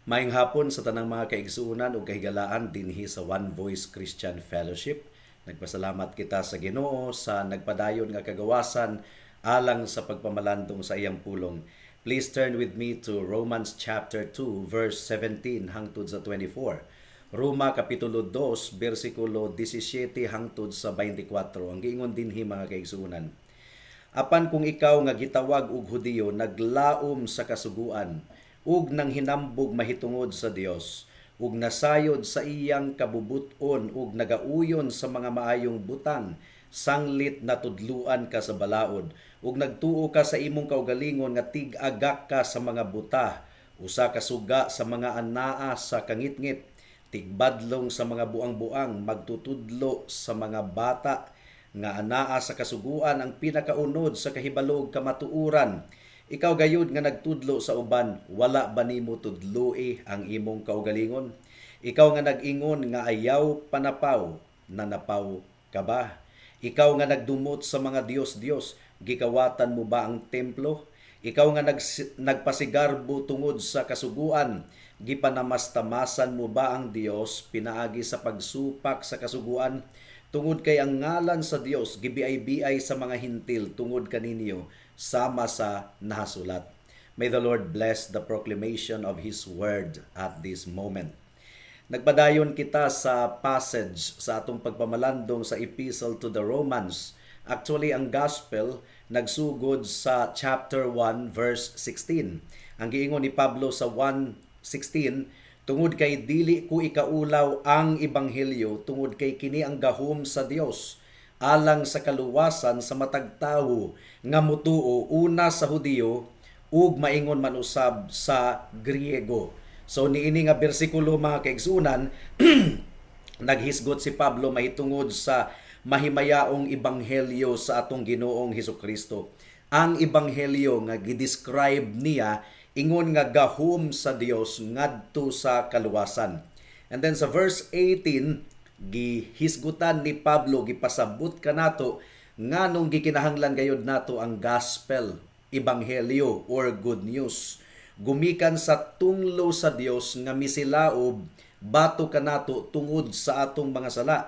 Maayong hapon sa tanang mga kaigsuonan ug kahigalaan dinhi sa One Voice Christian Fellowship. Nagpasalamat kita sa Ginoo sa nagpadayon nga kagawasan alang sa pagpamalandong sa iyang pulong. Please turn with me to Romans chapter 2 verse 17 hangtod sa 24. Roma kapitulo 2 bersikulo 17 hangtod sa 24. Ang giingon dinhi, mga kaigsuonan: "Apan kung ikaw nga gitawag og Hudiyo naglaom sa kasuguan ug nang hinambog mahitungod sa Dios ug nasayod sa iyang kabubut-on ug nagauyon sa mga maayong butang sanglit natudluan ka sa balaod ug nagtuo ka sa imong kaugalingon nga tig-agak ka sa mga buta, usa ka suga sa mga anaa sa kangitngit, tigbadlong sa mga buang-buang, magtutudlo sa mga bata nga anaa sa kasuguan ang pinakaunod sa kahibalo og kamatuoran. Ikaw gayud nga nagtudlo sa uban, wala ba nimo tudloi ang imong kaugalingon? Ikaw nga nag-ingon nga ayaw panapaw, nanapaw ka ba? Ikaw nga nagdumot sa mga dios-dios, gikawatan mo ba ang templo? Ikaw nga nagpasigarbo tungod sa kasuguan, gipanamastamasan mo ba ang Dios pinaagi sa pagsupak sa kasuguan? Tungod kay ang ngalan sa Dios gibiay-biay sa mga Hentil tungod kaninyo, sama sa nahasulat." May the Lord bless the proclamation of His word at this moment. Nagpadayon kita sa passage sa atong pagpamalandong sa Epistle to the Romans. Actually, ang Gospel nagsugod sa chapter 1 verse 16. Ang giingon ni Pablo sa 1:16, "Tungod kay dili ko ikaulaw ang ebanghelyo, tungod kay kini ang gahom sa Dios alang sa kaluwasan sa matag tawo nga mutuo, una sa Hudiyo ug maingon man usab sa Griego." So niini nga bersikulo, mga kaigsuonan, naghisgot si Pablo mahitungod sa mahimayaong ebanghelyo sa atong Ginoong Hesukristo. Ang ebanghelyo nga gi-describe niya ingon nga gahom sa Dios ngadto sa kaluwasan. And then sa verse 18, gihisgutan ni Pablo, gipasabot kanato nganong gikinahanglan gayud nato ang gospel, ebanghelyo or good news. Gumikan sa tunglo sa Dios nga misilaob batok kanato tungod sa atong mga sala.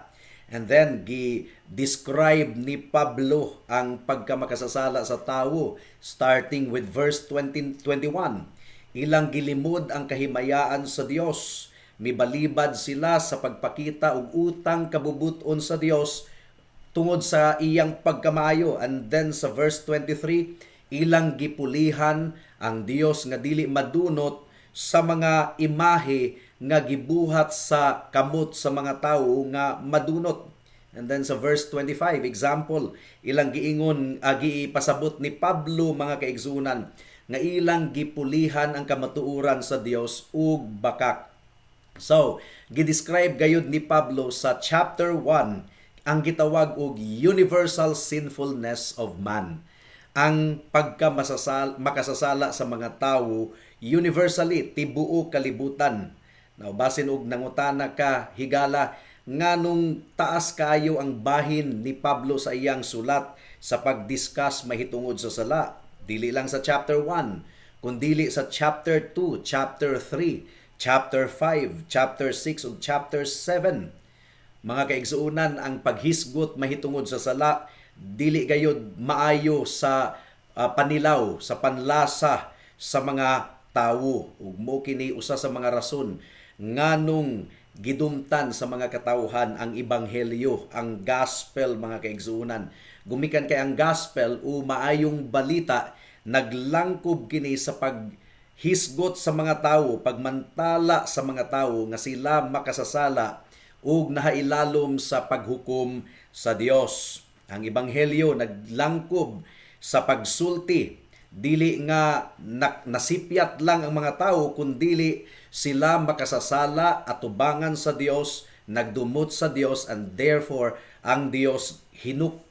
And then gi-describe ni Pablo ang pagkamakasasala sa tawo starting with verse 20, 21. Ilang gilimod ang kahimayaan sa Dios. Mibalibad sila sa pagpakita og utang kabubut-on sa Dios tungod sa iyang pagkamaayo. And then sa verse 23, ilang gipulihan ang Dios nga dili madunot sa mga imahe nga gibuhat sa kamot sa mga tawo nga madunot. And then sa verse 25, example, ilang giingon, giipasabot ni Pablo, mga kaigsuonan, nga ilang gipulihan ang kamatuoran sa Dios ug bakak. So, gi-describe gayud ni Pablo sa chapter 1 ang gitawag og universal sinfulness of man. Ang pagka makasasala sa mga tawo universally, tibuok kalibutan. Now, basin og nangutana ka, higala, nganong taas kaayo ang bahin ni Pablo sa iyang sulat sa pag-discuss mahitungod sa sala. Dili lang sa chapter 1, kundili sa chapter 2, chapter 3, chapter 5, chapter 6 ug chapter 7. Mga kaigsuonan, ang paghisgot mahitungod sa sala dili gayud maayo sa panilaw, sa panlasa sa mga tawo. Ug mo kini usa sa mga rason nganong gidumtan sa mga katawhan ang ebanghelyo, ang gospel, mga kaigsuonan. Gumikan kay ang gospel o maayong balita naglangkob kini sa paghisgot sa mga tawo, pagmantala sa mga tawo nga sila makasasala ug nahailalom sa paghukom sa Dios. Ang ebanghelyo naglangkob sa pagsulti dili nga nasipyat lang ang mga tao, kundili sila makasasala atubangan sa Dios, nagdumot sa Dios, and therefore ang Dios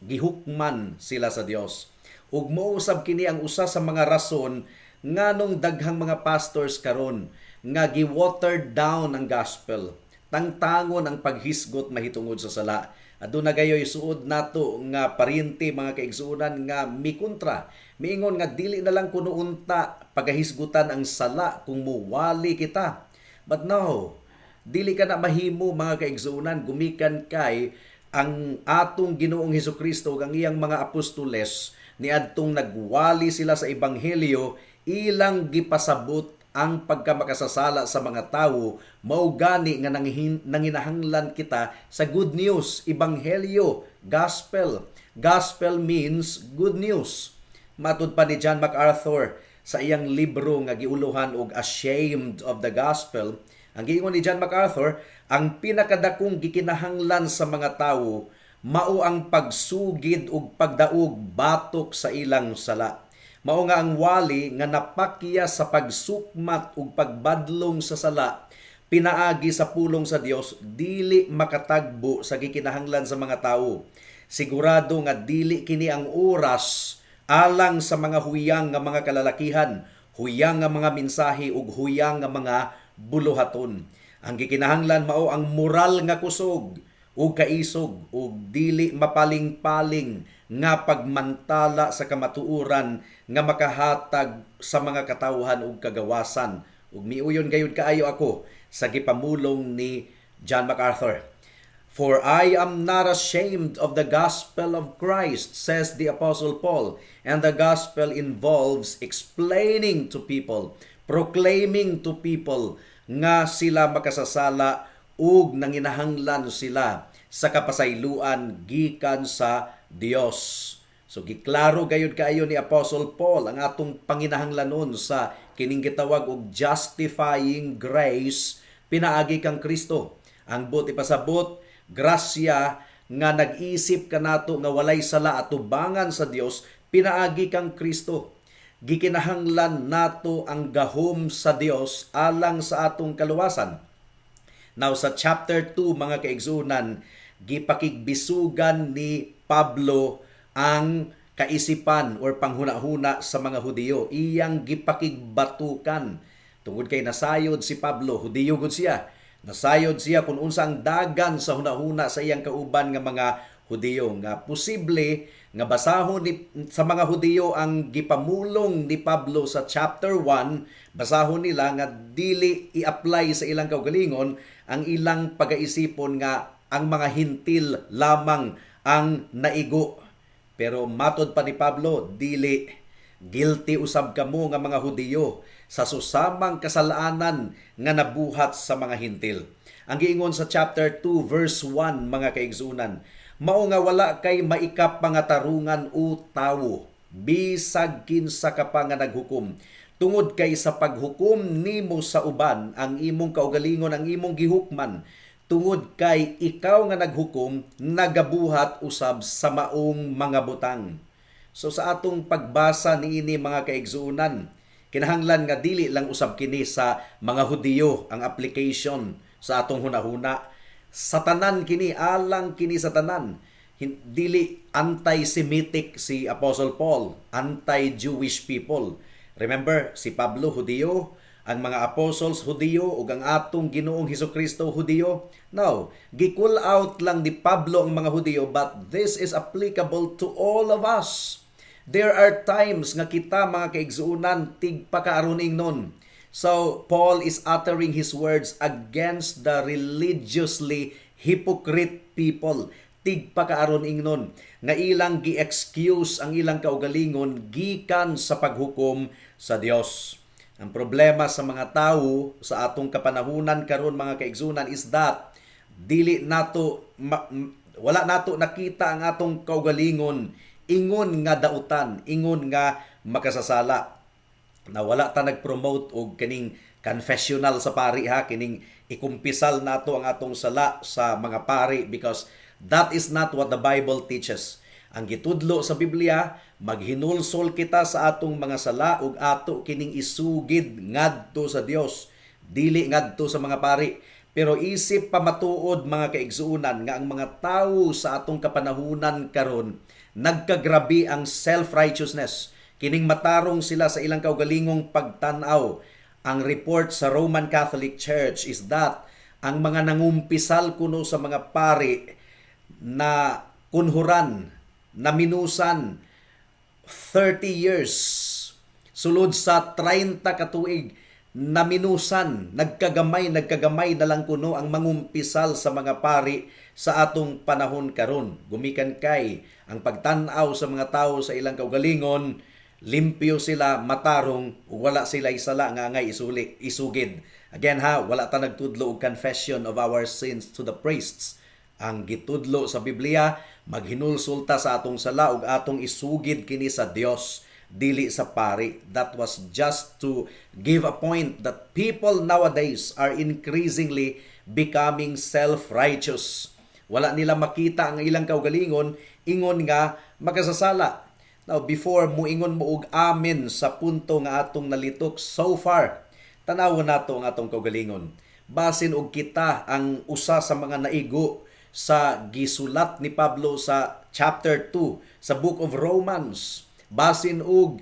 gihukman sila sa Dios. Ug mousab kini ang usa sa mga rason nganong daghang mga pastors karon nga gi-watered down ang gospel. Tangtangon ang paghisgot mahitungod sa sala. Aduna gayoy suod nato nga paryente, mga kaigsuonan, nga mikontra. Miingon nga dili na lang kuno unta pagahisgutan ang sala kung muwali kita. But no, dili ka na mahimo, mga kaigsuonan, gumikan kay ang atong Ginoong Hesukristo ug ang iyang mga apostoles, niadtong nagwali sila sa ebanghelyo, ilang gipasabot ang pagkamakasasala sa mga tawo. Mao gani nga nanginahanglan kita sa good news, ebanghelyo, gospel. Gospel means good news. Matud pa ni John MacArthur sa iyang libro nga giuluhan og Ashamed of the Gospel, ang giingon ni John MacArthur, ang pinakadakong gikinahanglan sa mga tawo mao ang pagsugid ug pagdaog batok sa ilang sala. Mao nga ang wali nga napakya sa pagsukmat ug pagbadlong sa sala pinaagi sa pulong sa Dios dili makatagbo sa gikinahanglan sa mga tawo. Sigurado nga dili kini ang oras alang sa mga huyang nga mga kalalakihan, huyang nga mga mensahe ug huyang nga mga buluhaton. Ang gikinahanglan mao ang moral nga kusog ug kaisog ug dili mapaling-paling nga pagmantala sa kamatuoran nga makahatag sa mga katawhan ug kagawasan. Ug miuyon gayud kaayo ako sa gipamulong ni John MacArthur. "For I am not ashamed of the gospel of Christ," says the Apostle Paul. And the gospel involves explaining to people, proclaiming to people nga sila makasasala ug nanginahanglan sila sa kapasayloan gikan sa Dios. So giklaro gayud kaayo ni Apostle Paul ang atong panginahanglanon sa kining gitawag og justifying grace pinaagi kang Kristo. Ang buot ipasabot, grasya nga nag-isip kanato nga walay sala atubangan sa Dios pinaagi kang Kristo. Gikinahanglan nato ang gahom sa Dios alang sa atong kaluwasan. Now sa chapter 2, mga kaigsunan, gipakigbisugan ni Pablo ang kaisipan or panghuna-huna sa mga Hudiyo. Iyang gipakigbatukan. Tungod kay nasayod si Pablo, Hudiyo gud siya. Nasayod siya kung unsa ang dagan sa hunahuna sa iyang kauban nga mga Hudiyo, nga posible nga basahon sa mga Hudiyo ang gipamulong ni Pablo sa chapter 1, basahon nila nga dili i-apply sa ilang kaugalingon, ang ilang pagaisipon nga ang mga Hentil lamang ang naigo. Pero matod pa ni Pablo, dili, guilty usab kamo nga mga Hudiyo sa susamang kasalanan nga nabuhat sa mga Hentil. Ang giingon sa chapter 2 verse 1, mga kaigsunan, "Mao nga wala kay maikapangatarungan o tawo, bisag kinsa ka pa nga naghukom. Tungod kay sa paghukom nimo sa uban, ang imong kaugalingon ang imong gihukman. Tungod kay ikaw nga naghukom, nagabuhat usab sa maong mga butang." So sa atong pagbasa niini, mga kaigsuonan, kinahanglan nga dili lang usab kini sa mga Hudiyo ang application sa atong hunahuna. Sa tanan kini, alang kini sa tanan. Dili anti-Semitic si Apostle Paul, anti-Jewish people. Remember, si Pablo Hudiyo, ang mga apostles Hudiyo, ug ang atong Ginoong Hesukristo Hudiyo. Now, gi-call out lang ni Pablo ang mga Hudiyo, but this is applicable to all of us. There are times nga kita, mga kaigsuonan, tigpakaaron ingnon. So, Paul is uttering his words against the religiously hypocrite people. Tigpakaaron ingnon nga ilang gi-excuse ang ilang kaugalingon gikan sa paghukom sa Dios. Ang problema sa mga tao sa atong kapanahunan karon, mga kaigsunan, is that dili nato wala nato nakita ang atong kaugalingon ingon nga dautan, ingon nga makasasala. Na wala ta nag-promote og kining confessional sa pari ha, kining ikumpisal nato ang atong sala sa mga pari, because that is not what the Bible teaches. Ang gitudlo sa Biblia, maghinulsol kita sa atong mga sala ug ato kining isugid ngadto sa Dios, dili ngadto sa mga pari. Pero isip pamatuod, mga kaigsuonan, nga ang mga tawo sa atong kapanahunan karon nagkagrabi ang self-righteousness. Kining matarong sila sa ilang kaugalingong pagtan-aw. Ang report sa Roman Catholic Church is that ang mga nangumpisal kuno sa mga pari na kunhuran, na minusan 30 years, sulod sa 30 ka tuig, Naminusan, nagkagamay, nagkagamay na lang kuno ang mangumpisal sa mga pari sa atong panahon karon. Gumikan kay ang pagtan-aw sa mga tao sa ilang kaugalingon, limpyo sila, matarong, ug wala sila sala nga angay isuli, isugid. Again ha, wala ta nagtudlo og confession of our sins to the priests. Ang gitudlo sa Biblia, maghinulsol ta sa atong sala ug atong isugid kini sa Dios, dili sa pari. That was just to give a point that people nowadays are increasingly becoming self-righteous. Wala nila makita ang ilang kaugalingon ingon nga makasasala. Now, before muingon mo og amen sa punto nga atong nalitok so far, tanawon nato ang atong kaugalingon. Basin og kita ang usa sa mga naigo sa gisulat ni Pablo sa chapter 2 sa Book of Romans. Basin og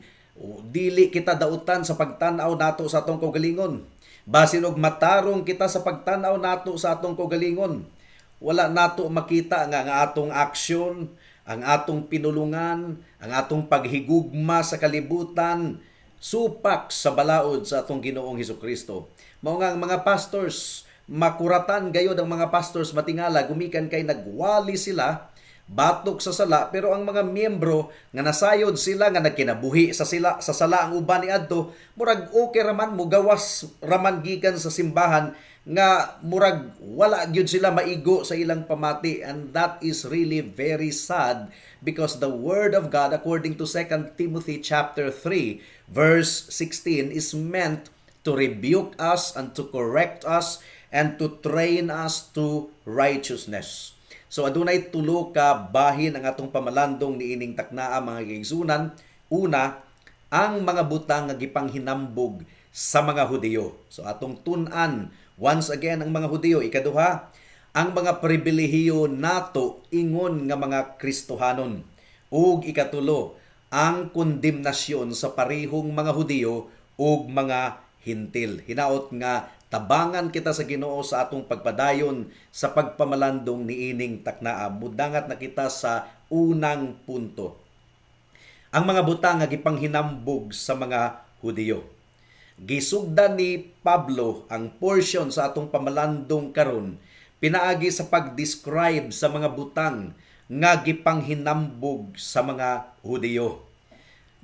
dili kita dautan sa pagtan-aw nato sa atong kaugalingon. Basin og matarong kita sa pagtan-aw nato sa atong kaugalingon. Wala nato makita nga ang atong aksyon, ang atong pinulungan, ang atong paghigugma sa kalibutan supak sa balaod sa atong Ginoong Hesukristo. Mao nga ang mga pastors makuratan gayod, ang mga pastors matingala gumikan kay nagwali sila batok sa sala, pero ang mga miyembro nga nasayod sila nga nagkinabuhi sa sila sa sala ang uban niadto, murag okay raman, mugawas raman gikan sa simbahan nga murag wala gyud sila maigo sa ilang pamati. And that is really very sad because the word of God, according to 2 Timothy chapter 3 verse 16, is meant to rebuke us and to correct us and to train us to righteousness. So adunay tulo ka bahin ang atong pamalandong niining taknaa, mga kaigsuonan. Una, ang mga butang nga gipanghinambog sa mga Hudiyo. So atong tun-an once again ang mga Hudiyo. Ikaduha, ang mga pribilehiyo nato ingon nga mga Kristohanon. Ug ikatulo, ang kondemnasyon sa parehong mga Hudiyo ug mga Hintil. Hinaot nga tabangan kita sa Ginoo sa atong pagpadayon sa pagpamalandong niining taknaa. Mudangat na kita sa unang punto. Ang mga butang nga gipanghinambog sa mga Hudiyo. Gisugdan ni Pablo ang portion sa atong pamalandong karon pinaagi sa pag-describe sa mga butang nga gipanghinambog sa mga Hudiyo.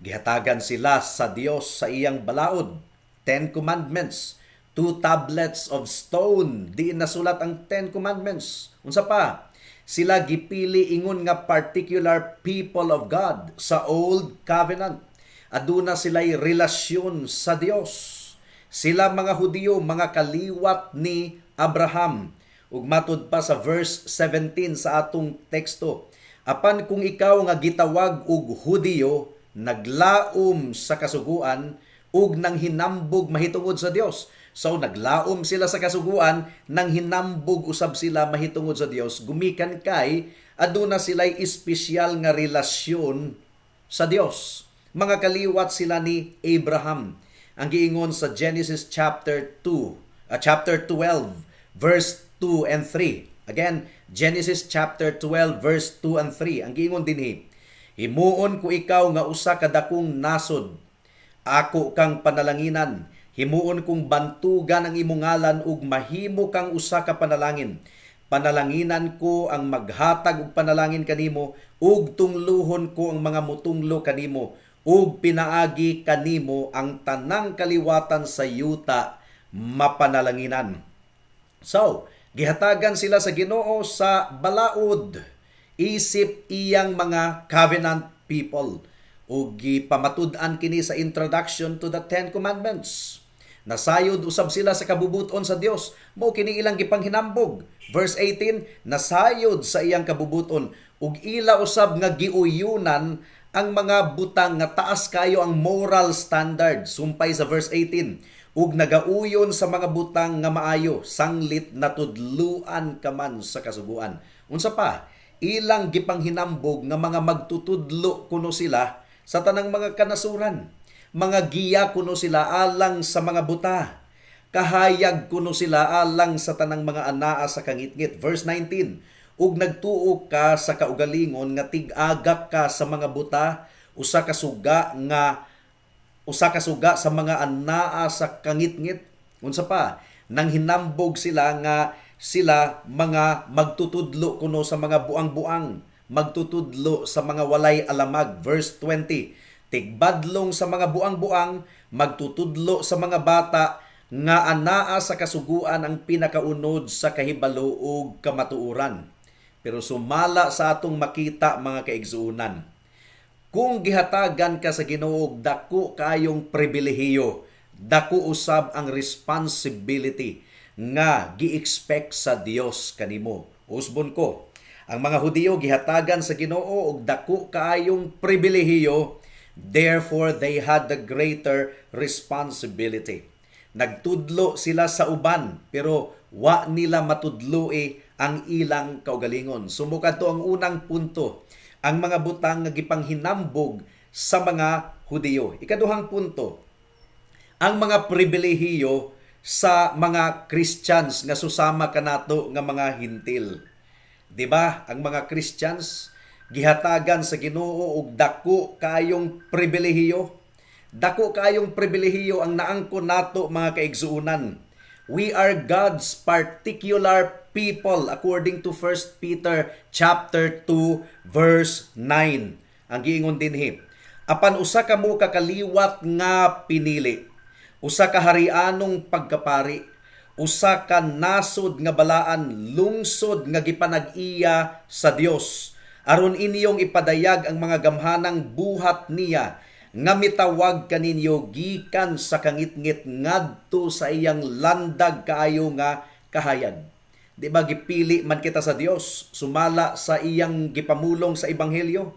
Gihatagan sila sa Dios sa iyang balaod, 10 Commandments, two tablets of stone, diin nasulat ang 10 Commandments. Unsa pa? Sila gipili ingon nga particular people of God sa Old Covenant. Aduna sila'y relasyon sa Dios. Sila mga Hudiyo, mga kaliwat ni Abraham. Ug matud pa sa verse 17 sa atong teksto, "Apan kung ikaw nga gitawag og Hudiyo, naglaom sa kasuguan ug nang hinambog mahitungod sa Dios." So naglaom sila sa kasuguan, nang hinambog usab sila mahitungod sa Dios, gumikan kay aduna sila'y espesyal nga relasyon sa Dios. Mga kaliwat sila ni Abraham. Ang giingon sa Genesis chapter 2, chapter 12, verse 2 and 3. Again, Genesis chapter 12 verse 2 and 3. Ang giingon dinhi, "Himuon ko ikaw nga usa ka dakong nasod. Ako kang panalanginan. Himuon kong bantugan ang imong ngalan ug mahimo kang usa ka panalangin. Panalanginan ko ang maghatag og panalangin kanimo ug tungluhon ko ang mga mutunglo kanimo ug pinaagi kanimo ang tanang kaliwatan sa yuta mapanalanginan." So, gihatagan sila sa Ginoo sa balaod isip iyang mga covenant people ug gipamatud-an kini sa introduction to the Ten Commandments. Nasayod usab sila sa kabubuton sa Dios. Mao kini ilang gipanghinambog. Verse 18, nasayod sa iyang kabubuton ug ila usab nga giuyunan ang mga butang nga taas kayo ang moral standard. Sumpay sa verse 18, ug nagauyon sa mga butang nga maayo sanglit natudluan ka man sa kasuguan. Unsa pa? Ilang gipanghinambog nga mga magtutudlo kuno sila sa tanang mga kanasuran, mga giya kuno sila alang sa mga buta. Kahayag kuno sila alang sa tanang mga anaa sa kangitngit. Verse 19, ug nagtuo ka sa kaugalingon nga tig-agak ka sa mga buta, usa ka suga nga Usa ka suga sa mga anaa sa kangitngit. Unsa pa? Nang hinambog sila nga sila mga magtutudlo kuno sa mga buang-buang, magtutudlo sa mga walay alamag. Verse 20, tigbadlong sa mga buang-buang, magtutudlo sa mga bata nga anaa sa kasuguan ang pinakaunod sa kahibalo ug kamatuoran. Pero sumala sa atong makita, mga kaigsuonan, kung gihatagan ka sa Ginoo og dako kayong pribilehiyo, dako usab ang responsibility nga gi-expect sa Dios kanimo. Usbon ko, ang mga Hudiyo gihatagan sa Ginoo og dako kaayong pribilehiyo, therefore they had the greater responsibility. Nagtudlo sila sa uban, pero wa nila matudloi ang ilang kaugalingon. Sumukad to ang unang punto, ang mga butang nga gipanghinambog sa mga Hudiyo. Ikaduhang punto, ang mga pribilehiyo sa mga Christians nga susama kanato nga mga Hintil. 'Di ba? Ang mga Christians gihatagan sa Ginoo og dako kaayong pribilehiyo. Dako kaayong pribilehiyo ang naangkon nato, mga kaigsuonan. We are God's particular people according to 1 Peter chapter 2 verse 9. Ang giingon dinhi, apan usa kamo ka kaliwat nga pinili, usa ka harianong pagkapari, usa ka nasod nga balaan, lungsod nga gipanag-iya sa Dios, aron inyong ipadayag ang mga gamhanang buhat niya nga mitawag kaninyo gikan sa kangitngit ngadto sa iyang landag kaayo nga kahayag. Di ba gipili man kita sa Dios sumala sa iyang gipamulong sa ebanghelyo?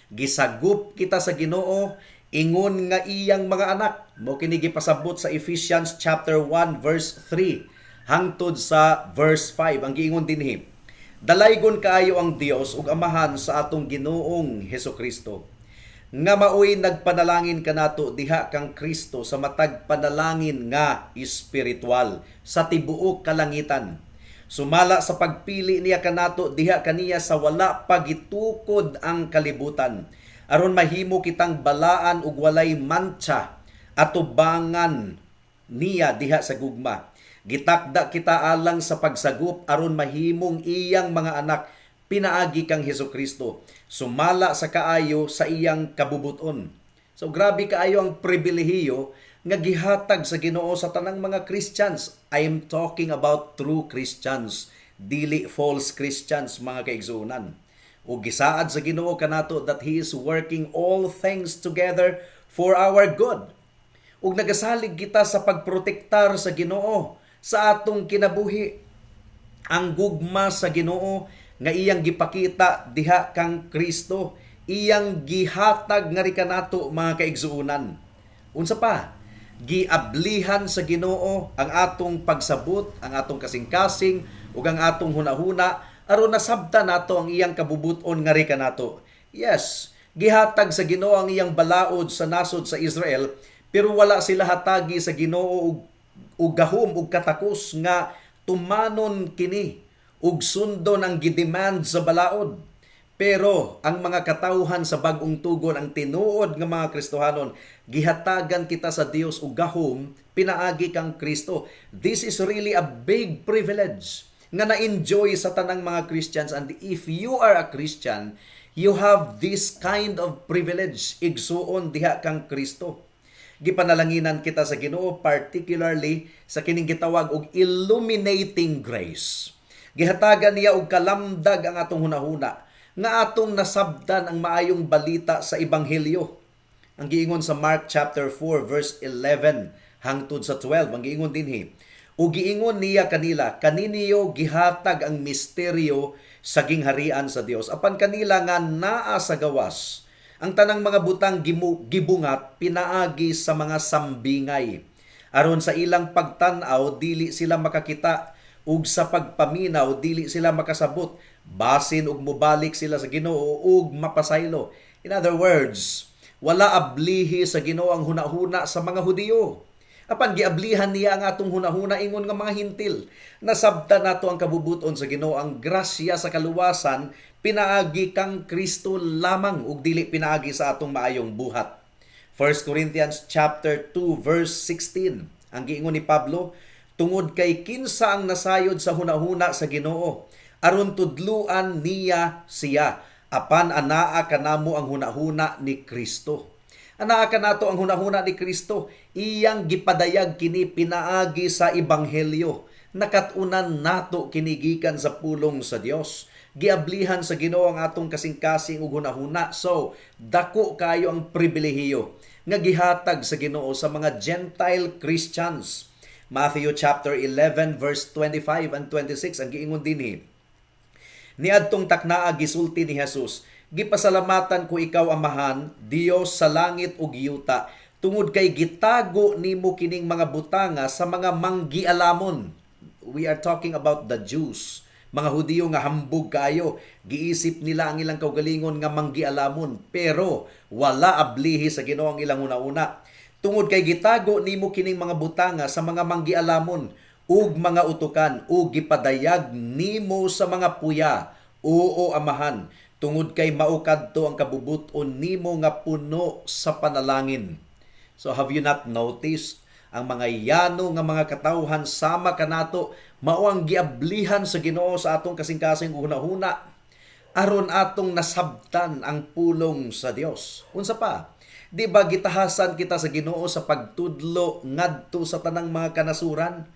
Gisagup kita sa Ginoo ingon nga iyang mga anak. Mo kini gipasabot sa Ephesians chapter 1 verse 3 hangtod sa verse 5. Ang giingon dinhi, dalaygon kaayo ang Dios ug Amahan sa atong Ginoong Hesukristo, nga maoy nagpanalangin kanato diha kang Kristo sa matag panalangin nga espiritual sa tibuok kalangitan. Sumala sa pagpili niya kanato diha kaniya sa wala pagitukod ang kalibutan, aron mahimo kitang balaan ug walay mantsa atubangan niya diha sa gugma. Gitakda kita alang sa pagsagup aron mahimong iyang mga anak pinaagi kang Hesukristo, sumala sa kaayo sa iyang kabubuton. So grabe kaayo ang pribilehiyo nga gihatag sa Ginoo sa tanang mga Christians. I am talking about true Christians, dili false Christians, mga kaigsuonan. Ug gisaad sa Ginoo kanato that He is working all things together for our good. Ug nagasalig kita sa pagprotektar sa Ginoo sa atong kinabuhi. Ang gugma sa Ginoo nga iyang gipakita diha kang Kristo, iyang gihatag ngari kanato, mga kaigsuonan. Unsa pa? Giablihan sa Ginoo ang atong pagsabot, ang atong kasing-kasing ug ang atong hunahuna aron nasabta nato ang iyang kabubuton ngari kanato. Yes, gihatag sa Ginoo ang iyang balaod sa nasod sa Israel, pero wala sila hatagi sa Ginoo og gahom ug katakos nga tumanon kini ug sundon ang gidemand sa balaod. Pero ang mga katawhan sa bag-ong tugon, ang tinuod nga mga Kristohanon, gihatagan kita sa Dios og gahom pinaagi kang Kristo. This is really a big privilege nga na-enjoy sa tanang mga Christians, and if you are a Christian, you have this kind of privilege, igsuon diha kang Kristo. Gipanalanginan kita sa Ginoo, particularly sa kining gitawag og illuminating grace. Gihatagan niya og kalamdag ang atong hunahuna nga atong nasabtan ang maayong balita sa ebanghelyo. Ang giingon sa Mark chapter 4 verse 11 hangtod sa 12, ang giingon dinhi, ug giingon niya kanila, "Kaninyo gihatag ang misteryo sa gingharian sa Dios, apan kanila nga naa sa gawas, ang tanang mga butang gibungat pinaagi sa mga sambingay, aron sa ilang pagtan-aw dili sila makakita ug sa pagpaminaw dili sila makasabot, basin ug mobalik sila sa Ginoo ug mapasaylo." In other words, wala ablihi sa Ginoo ang hunahuna sa mga Hudiyo. Apan giablihan niya ang atong hunahuna ingon nga mga Hintil. Nasabtan nato ang kabubuton sa Ginoo, ang grasya sa kaluwasan pinaagi kang Kristo lamang ug dili pinaagi sa atong maayong buhat. 1 Corinthians chapter 2 verse 16. Ang giingon ni Pablo, "Tungod kay kinsa ang nasayod sa hunahuna sa Ginoo aron tudluan niya siya? Apan anaa kanamo ang hunahuna ni Kristo." Anaa kanato ang hunahuna ni Kristo. Iyang gipadayag kini pinaagi sa ebanghelyo. Nakat-unan nato kini gikan sa pulong sa Dios. Giablihan sa Ginoo ang atong kasing-kasing ug hunahuna. So, dako kayo ang pribilehiyo nga gihatag sa Ginoo sa mga Gentile Christians. Matthew chapter 11 verse 25 and 26, ang giingon dinhi. Niadtong taknaa gisulti ni Jesus, "Gipasalamatan ko ikaw, Amahan, Dios sa langit ug yuta, tungod kay gitago nimo kining mga butanga sa mga manggialamon." We are talking about the Jews. Mga Hudiyo nga hambog kaayo, giisip nila ang ilang kaugalingon nga manggialamon, pero wala ablihi sa Ginoo ang ilang una-una. "Tungod kay gitago nimo kining mga butanga sa mga manggialamon ug mga utukan ug gipadayag nimo sa mga puya. Oo, Amahan, tungod kay mao kadto ang kabubut-on nimo nga puno sa panalangin." So have you not noticed ang mga yano nga mga katawhan sama kanato mao ang giablihan sa Ginoo sa atong kasing-kasing hunahuna aron atong nasabtan ang pulong sa Dios? Unsa pa? Di ba gitahasan kita sa Ginoo sa pagtudlo ngadto sa tanang mga kanasuran?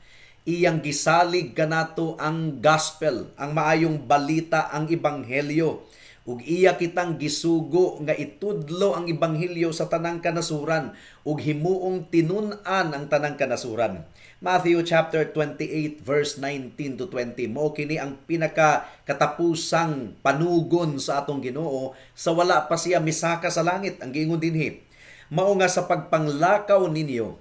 Iyang gisalig kanato ang gospel, ang maayong balita, ang ebanghelyo. Ug iya kitang gisugo nga itudlo ang ebanghelyo sa tanang kanasuran ug himuong tinun-an ang tanang kanasuran. Matthew chapter 28 verse 19 to 20, mao kini ang pinaka katapusang panugon sa atong Ginoo sa wala pa siya misaka sa langit. Ang giingon dinhi, "Mao nga sa pagpanglakaw ninyo,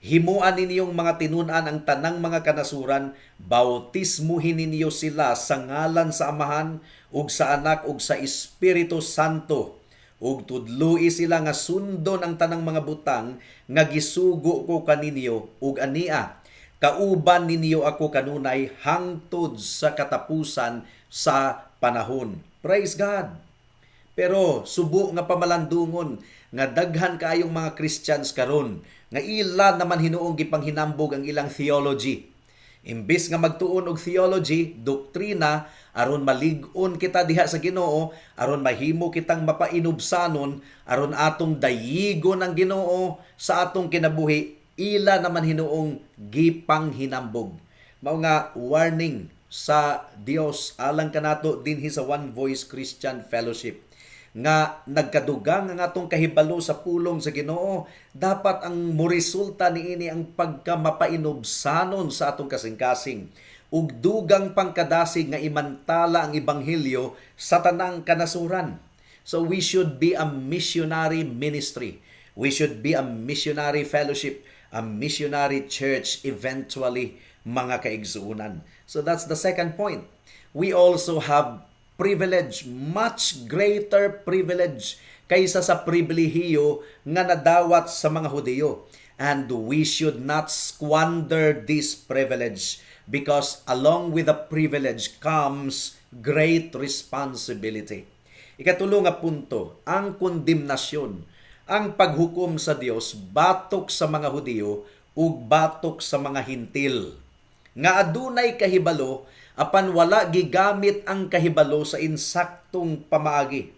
himuan ninyong mga tinun-an ang tanang mga kanasuran, bautismuhin ninyo sila sa ngalan sa Amahan ug sa Anak ug sa Espiritu Santo, ug tudloi sila nga sundon ang tanang mga butang nga gisugo ko kaninyo, ug ania kauban ninyo ako kanunay hangtod sa katapusan sa panahon." Praise God. Pero subo nga pamalandungon nga daghan kaayong mga Christians karon nga ila naman hinuong gipanghinambog ang ilang theology. Imbis nga magtuon og theology, doktrina, aron malig-on kita diha sa Ginoo, aron mahimo kitang mapainubsanon, aron atong dayigon ang Ginoo sa atong kinabuhi, ila naman hinuong gipanghinambog. Mao nga warning sa Dios alang kanato dinhi sa One Voice Christian Fellowship nga nagkadugang ang atong kahibalo sa pulong sa Ginoo, dapat ang moresulta niini ang pagkamapainubsanon sa atong kasing-kasing ug dugang pangkadasig nga imantala ang ebanghelyo sa tanang kanasuran. So we should be a missionary ministry. We should be a missionary fellowship, a missionary church eventually, mga kaigsuunan. So that's the second point. We also have privilege, much greater privilege kaysa sa pribilehiyo nga nadawat sa mga Hudiyo. And we should not squander this privilege because along with the privilege comes great responsibility. Ikatulo nga punto, ang kondemnasyon, ang paghukom sa Dios batok sa mga Hudiyo ug batok sa mga Hintil nga adunay kahibalo apan wala gigamit ang kahibalo sa insaktong pamaagi.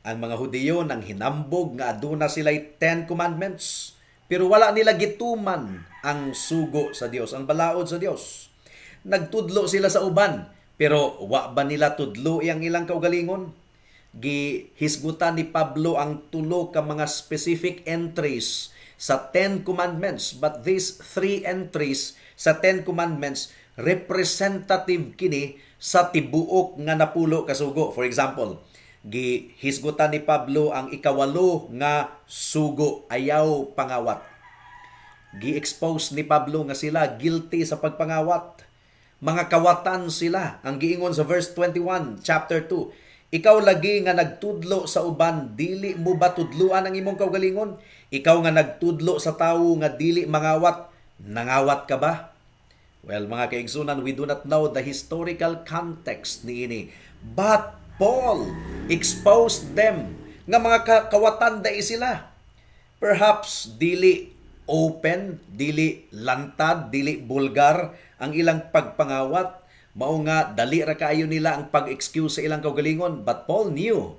Ang mga Hudiyo nang hinambog nga aduna sila'y Ten Commandments, pero wala nila gituman ang sugo sa Dios, ang balaod sa Dios. Nagtudlo sila sa uban, pero wa ba nila tudlo ang ilang kaugalingon? Gihisgutan ni Pablo ang tulo ka mga specific entries sa Ten Commandments, but these three entries sa Ten Commandments, representative kini sa tibuok nga 10 ka sugo. For example, gihisgutan ni Pablo ang ikawalo nga sugo, "Ayaw pangawat." Gi-expose ni Pablo nga sila guilty sa pagpangawat. Mga kawatan sila. Ang giingon sa verse 21, chapter 2, "Ikaw lagi nga nagtudlo sa uban, dili mo ba tudluan ang imong kaugalingon? Ikaw nga nagtudlo sa tawo nga dili mangawat, nangawat ka ba?" Well, mga kaigsunan, we do not know the historical context niini. But Paul exposed them nga mga kawatan dai sila. Perhaps dili open, dili lantad, dili bulgar ang ilang pagpangawat. Mao nga dali ra kaayo nila ang pag-excuse sa ilang kaugalingon. But Paul knew.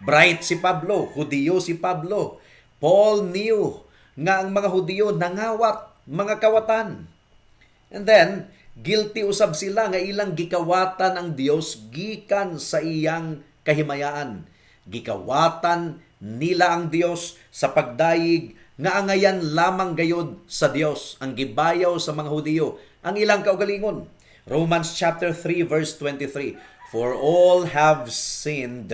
Bright si Pablo, Hudiyo si Pablo. Paul knew nga ang mga Hudiyo nangawat, mga kawatan. And then, guilty usab sila nga ilang gikawatan ang Dios gikan sa iyang kahimayaan. Gikawatan nila ang Dios sa pagdayeg nga angayan lamang gayod sa Dios ang gibayaw sa mga Hudiyo ang ilang kaugalingon. Romans chapter 3 verse 23, "For all have sinned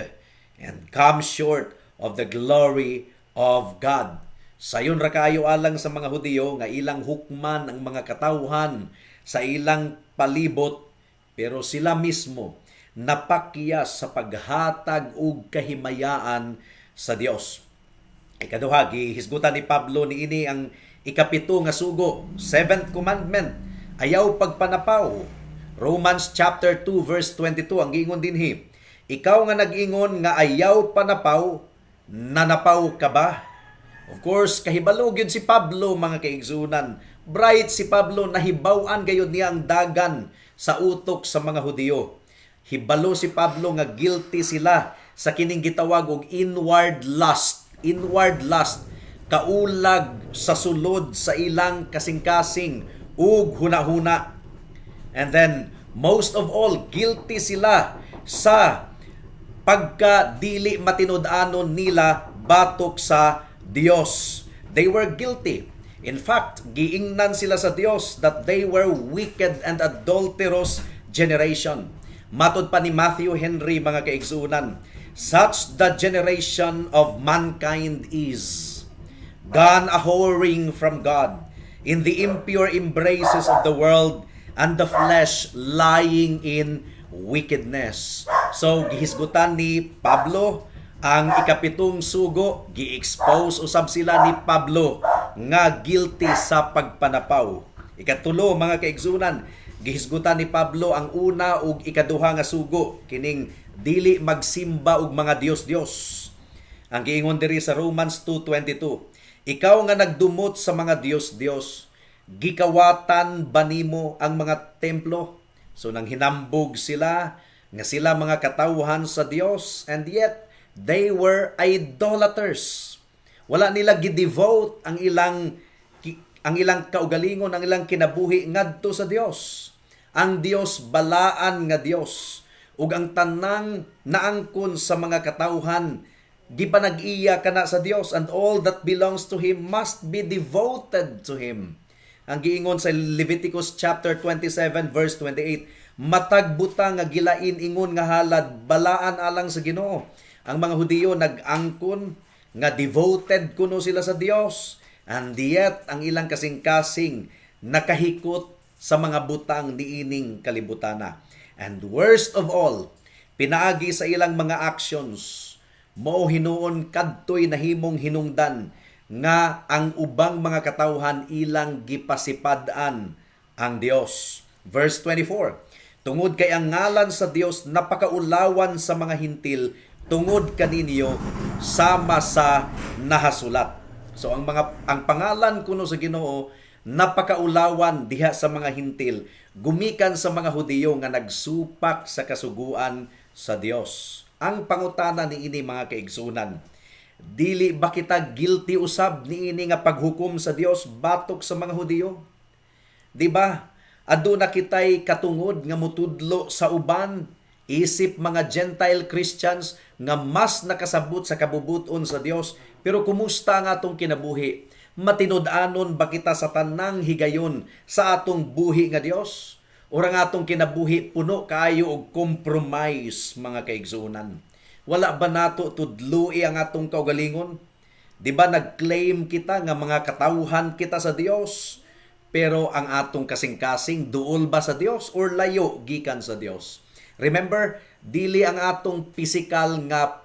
and come short of the glory of God." Sayon ra kaayo alang sa mga Hudiyo nga ilang hukman ang mga katawhan sa ilang palibot, pero sila mismo napakyas sa paghatag og kahimayaan sa Dios. Ikaduha, gihisgutan ni Pablo niini ang ikapito nga sugo, seventh commandment, ayaw pagpanapaw. Romans chapter 2 verse 22 ang giingon dinhi, "Ikaw nga nag-ingon nga ayaw panapaw, nanapaw ka ba?" Of course, kahibalo gyud si Pablo, mga kaigsunan. Bright si Pablo, nahibaw-an gayud niya ang dagan sa utok sa mga Hudiyo. Hibalo si Pablo nga guilty sila sa kining gitawag og inward lust. Inward lust, kaulag sa sulod sa ilang kasing-kasing ug hunahuna. And then, most of all, guilty sila sa pagka dili matinud-anon nila batok sa Dios. They were guilty. In fact, giingnan sila sa Dios that they were wicked and adulterous generation. Matod pa ni Matthew Henry, mga kaigsunan, "Such the generation of mankind is, gone a whoring from God, in the impure embraces of the world and the flesh, lying in wickedness." So, gihisgutan ni Pablo ang ikapitong sugo, gi-expose usab sila ni Pablo nga guilty sa pagpanapaw. Ikatulo, mga kaigsunan, gihisgutan ni Pablo ang una ug ikaduha nga sugo, kining dili magsimba og mga dios-dios. Ang giingon diri sa Romans 2:22, "Ikaw nga nagdumot sa mga dios-dios, gikawatan ba nimo ang mga templo?" So nang hinambog sila nga sila mga katawhan sa Dios and yet they were idolaters. Wala nila gidevote ang ilang kaugalingon, ang ilang kinabuhi ngadto sa Dios. Ang Dios balaan nga Dios ug ang tanang naangkon sa mga katawhan gipanag-iya kana sa Dios, and all that belongs to Him must be devoted to Him. Ang giingon sa Leviticus chapter 27 verse 28, "Matag butang nga gilain ingon nga halad balaan alang sa Ginoo." Ang mga Hudiyo nag-angkon nga devoted kuno sila sa Dios and yet ang ilang kasing-kasing nakahikot sa mga butang niining kalibutana. And worst of all, pinaagi sa ilang mga actions, mao hinuon kadtoy nahimong hinungdan nga ang ubang mga katawhan ilang gipasipad-an ang Dios. Verse 24, "Tungod kay ang ngalan sa Dios napakaulawan sa mga Hintil tungod kaninyo, sama sa nahasulat." So ang pangalan kuno sa Ginoo napakaulawan diha sa mga Hintil gumikan sa mga Hudiyo nga nagsupak sa kasuguan sa Dios. Ang pangutana niini, mga kaigsunan, dili ba kita guilty usab niini nga paghukom sa Dios batok sa mga Hudiyo? Di ba? Aduna kitay katungod nga mutudlo sa uban isip mga Gentile Christians nga mas nakasabot sa kabubuton sa Dios, pero kumusta nga atong kinabuhi? Matinud-anon ba kita sa tanang higayon sa atong buhi nga Dios? Ora nga atong kinabuhi puno kaayo og compromise, mga kaigsuonan? Wala ba nato tudloi ang atong kaugalingon? Di ba nag-claim kita nga mga katawhan kita sa Dios? Pero ang atong kasing-kasing duol ba sa Dios or layo gikan sa Dios? Remember, dili ang atong physical nga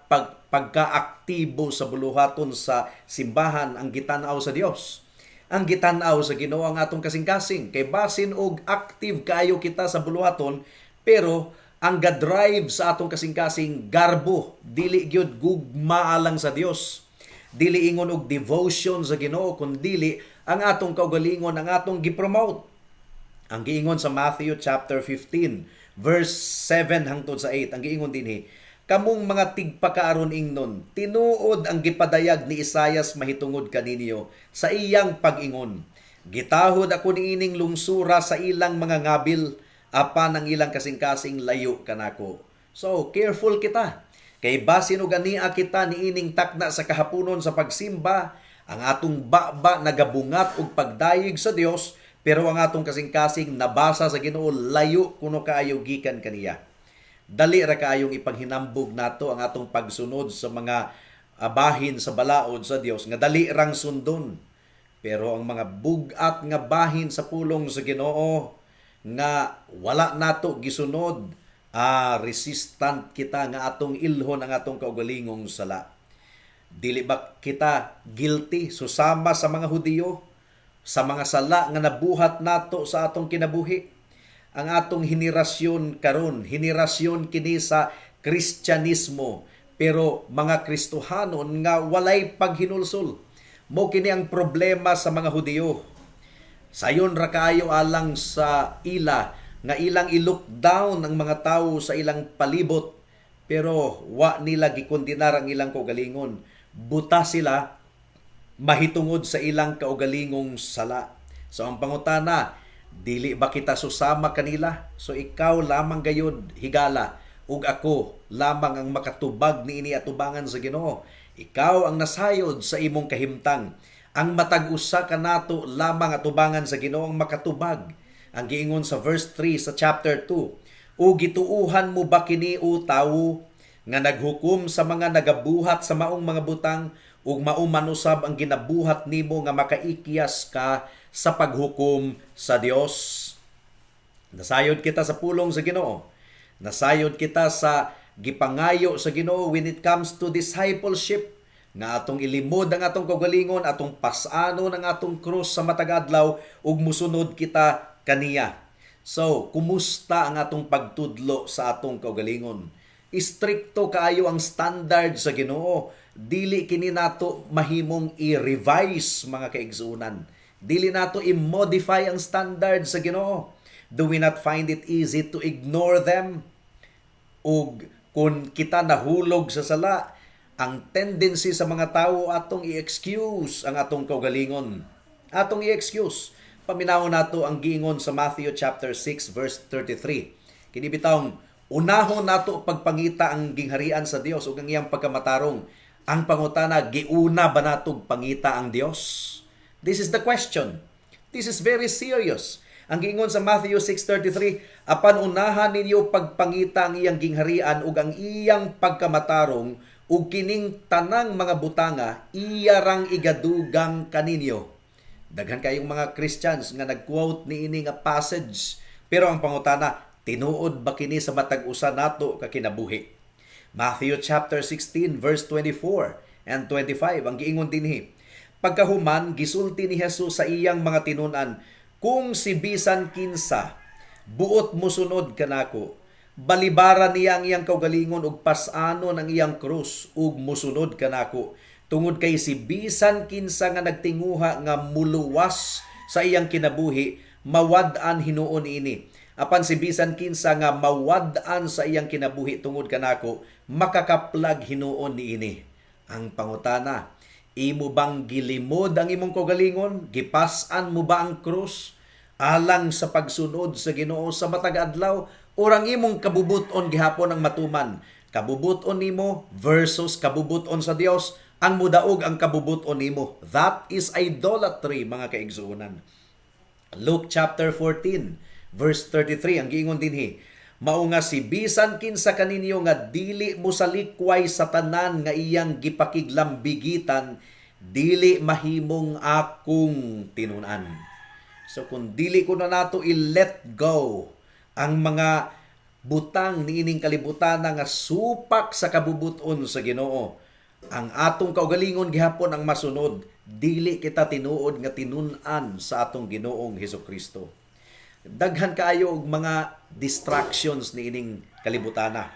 pagkaaktibo sa buluhaton sa simbahan ang gitan-aw sa Dios. Ang gitan-aw sa Ginoo ang atong kasing-kasing. Kay basin og active kaayo kita sa buluhaton, pero ang ga-drive sa atong kasing-kasing garbo, dili gyud gugma alang sa Dios. Dili ingon og devotion sa Ginoo, kundili ang atong kaugalingon ang atong gipromote. Ang giingon sa Matthew chapter 15 verse 7 hangtod sa 8, ang giingon dinhi, "Kamong mga tigpakaaron ingnon, tinuod ang gipadayag ni Isayas mahitungod kaninyo sa iyang pag-ingon, 'Gitahod ako niining lungsura sa ilang mga ngabil, apan ang ilang kasing-kasing layo kanako.'" So, careful kita. Kay basin og ania kita niining takna sa kahaponon sa pagsimba, ang atong baba nagabungat og pagdayeg sa Dios, pero ang atong kasing-kasing nabasa sa Ginoo, layo kuno kaayo gikan kaniya. Dali ra kaayong ipanghinambog nato ang atong pagsunod sa mga bahin sa balaod sa Dios nga dali rang sundon. Pero ang mga bug-at nga bahin sa pulong sa Ginoo nga wala nato gisunod, resistant kita nga atong ilhon ang atong kaugalingong sala. Dili ba kita guilty susama sa mga Hudiyo sa mga sala nga nabuhat nato sa atong kinabuhi? Ang atong henerasyon karon, henerasyon kini sa Kristyanismo, pero mga Kristohanon nga walay paghinulsol. Mo kini ang problema sa mga Hudiyo. Sayon ra kaayo alang sa ila nga ilang i-look down ang mga tawo sa ilang palibot, pero wa nila gikondenar ang ilang kaugalingon. Buta sila mahitungod sa ilang kaugalingong sala. So ang pangutana, dili ba kita susama kanila? So ikaw lamang gayod, higala, ug ako lamang ang makatubag niini atubangan sa Ginoo. Ikaw ang nasayod sa imong kahimtang. Ang matag usa kanato lamang atubangan sa Ginoo ang makatubag. Ang giingon sa verse 3 sa chapter 2, "O gituuhan mo ba kini, o tawo, nga naghukom sa mga nagabuhat sa maong mga butang, ug mao man usab ang ginabuhat nimo nga makaikyas ka sa paghukom sa Dios?" Nasayod kita sa pulong sa Ginoo. Nasayod kita sa gipangayo sa Ginoo when it comes to discipleship, nga atong ilimod ang atong kaugalingon, atong pas-anon ang atong krus sa matag adlaw ug musunod kita kaniya. So, kumusta ang atong pagtudlo sa atong kaugalingon? Istrikto kaayo ang standard sa Ginoo. Dili kini nato mahimong i-revise, mga kaigsuonan. Dili nato i-modify ang standard sa Ginoo. Do we not find it easy to ignore them? Ug kung kita nahulog sa sala, ang tendency sa mga tao, atong i-excuse ang atong kaugalingon. Atong i-excuse. Paminawon nato ang giingon sa Matthew chapter 6 verse 33. Kini bitawng unahon nato pagpangita ang gingharian sa Dios ug ang iyang pagkamatarong. Ang pangutana, giuna ba natog pangita ang Dios? This is the question. This is very serious. Ang giingon sa Matthew 6:33, "Apan unahan ninyo pagpangita ang iyang gingharian ug ang iyang pagkamatarong, ug kining tanang mga butanga iya rang igadugang kaninyo." Daghan kayong mga Christians nga nag-quote niini nga passage. Pero ang pangutana, tinuod ba kini sa matag usa nato ka kinabuhi? Matthew chapter 16 verse 24 and 25, ang giingon dinhi, "Pagkahuman, gisulti ni Jesus sa iyang mga tinunan, 'Kung si bisan kinsa buot mosunod kanako, balibaran niya ang iyang kaugalingon ug pas-anon ang iyang krus ug mosunod kanako. Tungod kay si bisan kinsa nga nagtinguha nga muluwas sa iyang kinabuhi, mawad-an hinuon ini. Apan si bisan kinsa nga mawad-an sa iyang kinabuhi tungod kanako, makakaplag hinuon niini.'" Ang pangutana, imo bang gilimod ang imong kaugalingon? Gipas-an mo ba ang krus alang sa pagsunod sa Ginoo sa matag adlaw? O ang imong kabubuton gihapon ang matuman? Kabubuton nimo versus kabubuton sa Dios, ang mudaog ang kabubuton nimo. That is idolatry, mga kaigsuonan. Luke chapter 14 verse 33, ang giingon dinhi, "Mao nga si bisan kinsa kaninyo nga dili mosalikway sa tanan nga iyang gipakiglambigitan, dili mahimong akong tinun-an." So kung dili ko na nato i-let go ang mga butang niining kalibutan nga supak sa kabubuton sa Ginoo, ang atong kaugalingon gihapon ang masunod, dili kita tinuod nga tinun-an sa atong Ginoong Hesukristo. Daghan kaayo og mga distractions niining kalibutana.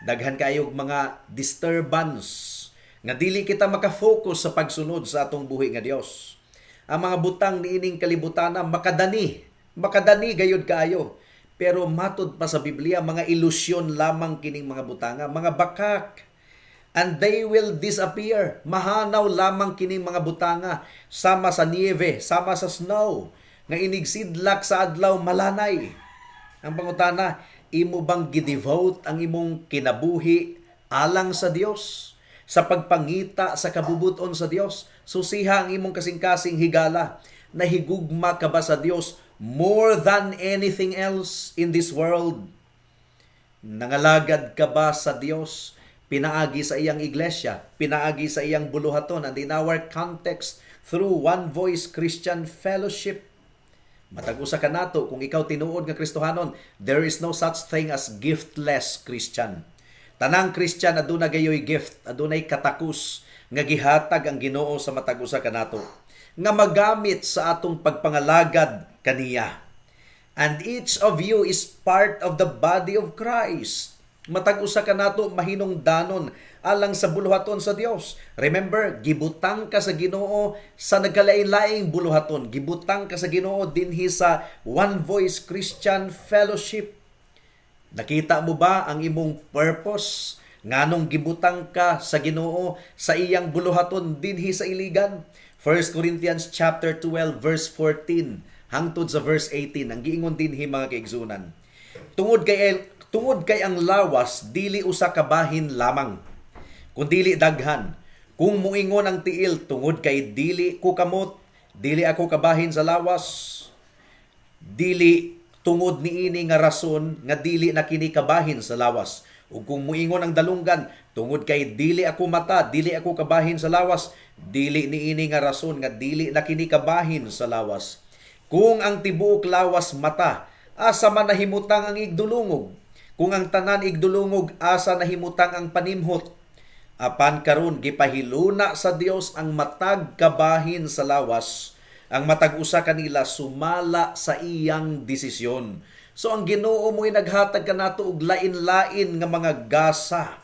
Daghan kaayo og mga disturbance Nga dili kita maka-focus sa pagsunod sa atong buhi nga Dios. Ang mga butang niining kalibutana makadani, makadani gayud kaayo. Pero matud pa sa Biblia, mga ilusyon lamang kining mga butanga, mga bakak. And they will disappear. Mahanaw lamang kining mga butanga sama sa niebe, sama sa snow, nga inigsidlak sa adlaw, malanay. Ang pangutana, imo bang gidevote ang imong kinabuhi alang sa Dios? Sa pagpangita sa kabubuton sa Dios? Susiha ang imong kasing-kasing, higala. Nahigugma ka ba sa Dios more than anything else in this world? Nangalagad ka ba sa Dios pinaagi sa iyang iglesia, pinaagi sa iyang buluhaton, and in our context, through One Voice Christian Fellowship? Matag usa kanato, kung ikaw tinuod nga Kristohanon, there is no such thing as giftless Christian. Tanang Christian aduna gayoy gift, adunay katakus nga gihatag ang Ginoo sa matag usa kanato nga magamit sa atong pagpangalagad kaniya. And each of you is part of the body of Christ. Matag usa kanato mahinungdanon alang sa buluhaton sa Dios. Remember, gibutang ka sa Ginoo sa nagkalain-laing buluhaton. Gibutang ka sa Ginoo dinhi sa One Voice Christian Fellowship. Nakita mo ba ang imong purpose? Nganong gibutang ka sa Ginoo sa iyang buluhaton dinhi sa Iligan? 1 Corinthians chapter 12 verse 14 hangtod sa verse 18 ang giingon dinhi, mga kaigsunan. Tungod kay ang lawas dili usa ka bahin lamang, kundili daghan. Kung muingon ang tiil, "Tungod kay dili ko kamot, dili ako kabahin sa lawas," dili tungod niini nga rason nga dili na kini kabahin sa lawas. Ug kung muingon ang dalunggan, "Tungod kay dili ako mata, dili ako kabahin sa lawas," dili niini nga rason nga dili na kini kabahin sa lawas. Kung ang tibuok lawas mata, asa man nahimutang ang igdulungog? Kung ang tanan igdulungog, asa nahimutang ang panimhot? Apan karon gipahiluna sa Dios ang matag kabahin sa lawas, ang matag usa kanila sumala sa iyang desisyon. So ang Ginoo mo'y naghatag kanato og lain-lain nga mga gasa.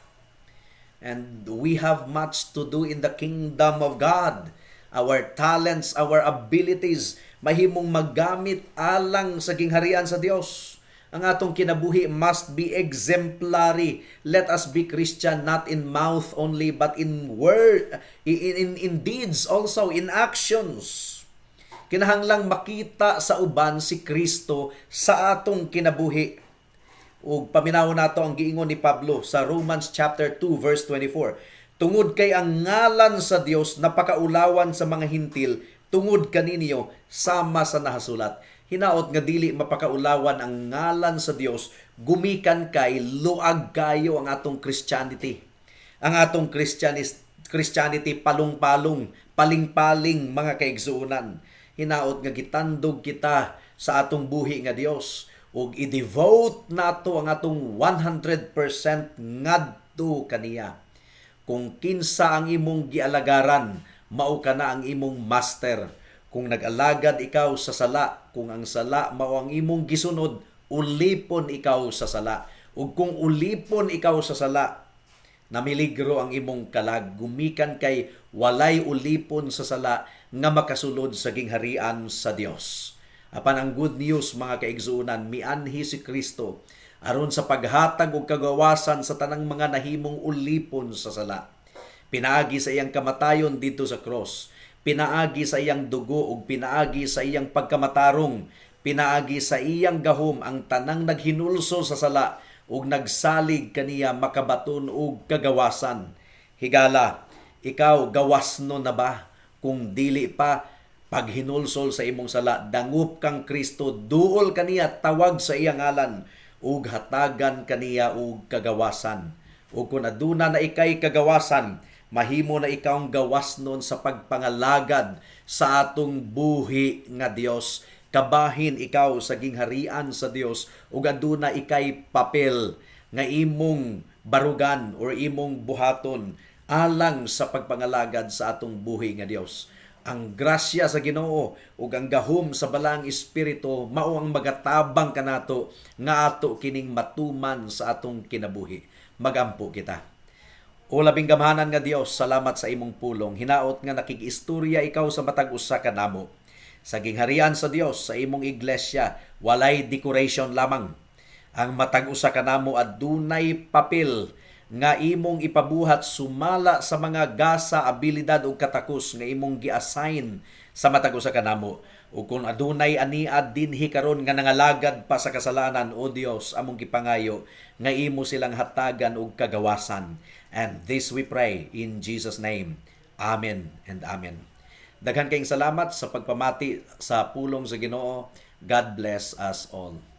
And we have much to do in the kingdom of God. Our talents, our abilities, mahimong maggamit alang sa gingharian sa Dios. Ang atong kinabuhi must be exemplary. Let us be Christian not in mouth only but in word, in deeds also, in actions. Kinahanglang makita sa uban si Kristo sa atong kinabuhi. Ug paminawon nato ang giingon ni Pablo sa Romans chapter 2 verse 24. "Tungod kay ang ngalan sa Dios napakaulawan sa mga Hintil tungod kaninyo, sama sa nahasulat." Hinaot nga dili mapakaulawan ang ngalan sa Dios gumikan kay luag kayo ang atong Christianity. Ang atong Christianity palung-palung, paling-paling, mga kaigsuonan. Hinaot nga gitandog kita sa atong buhi nga Dios ug i-devote nato ang atong 100% ngadto kaniya. Kung kinsa ang imong gialagaran, mao kana ang imong master. Kung nag-alagad ikaw sa sala, kung ang sala mao ang imong gisunod, ulipon ikaw sa sala. Ug kung ulipon ikaw sa sala, namiligro ang imong kalag gumikan kay walay ulipon sa sala nga makasulod sa gingharian sa Dios. Apan ang good news, mga kaigsuonan, mianhi si Kristo aron sa paghatag og kagawasan sa tanang mga nahimong ulipon sa sala. Pinaagi sa iyang kamatayon didto sa cross, pinaagi sa iyang dugo ug pinaagi sa iyang pagkamatarong, pinaagi sa iyang gahom, ang tanang naghinulsol sa sala ug nagsalig kaniya makabaton og kagawasan. Higala, ikaw, gawasnon na ba? Kung dili pa, paghinulsol sa imong sala, dangup kang Kristo, duol kaniya, tawag sa iyang ngalan ug hatagan kaniya og kagawasan. Ug kung aduna na ikay kagawasan, mahimo na ikaw ang gawasnon sa pagpangalagad sa atong buhi nga Dios. Kabahin ikaw sa gingharian sa Dios ug aduna ikay papel nga imong barugan or imong buhaton alang sa pagpangalagad sa atong buhi nga Dios. Ang grasya sa Ginoo ug ang gahom sa Balaang Espiritu mao ang magatabang kanato nga ato kining matuman sa atong kinabuhi. Magampo kita. O labing gamhanan nga Dios, salamat sa imong pulong. Hinaot nga nakig-istorya ikaw sa matag usa kanamo. Sa gingharian sa Dios, sa imong iglesia, walay decoration lamang. Ang matag usa kanamo adunay papel nga imong ipabuhat sumala sa mga gasa, abilidad ug katakos nga imong gi-assign sa matag usa kanamo. Ug kung adunay aniad dinhi karon nga nangalagad pa sa kasalanan, O Dios, among gipangayo nga imo silang hatagan og kagawasan. And this we pray in Jesus' name. Amen and amen. Daghan kayong salamat sa pagpamati sa pulong sa Ginoo. God bless us all.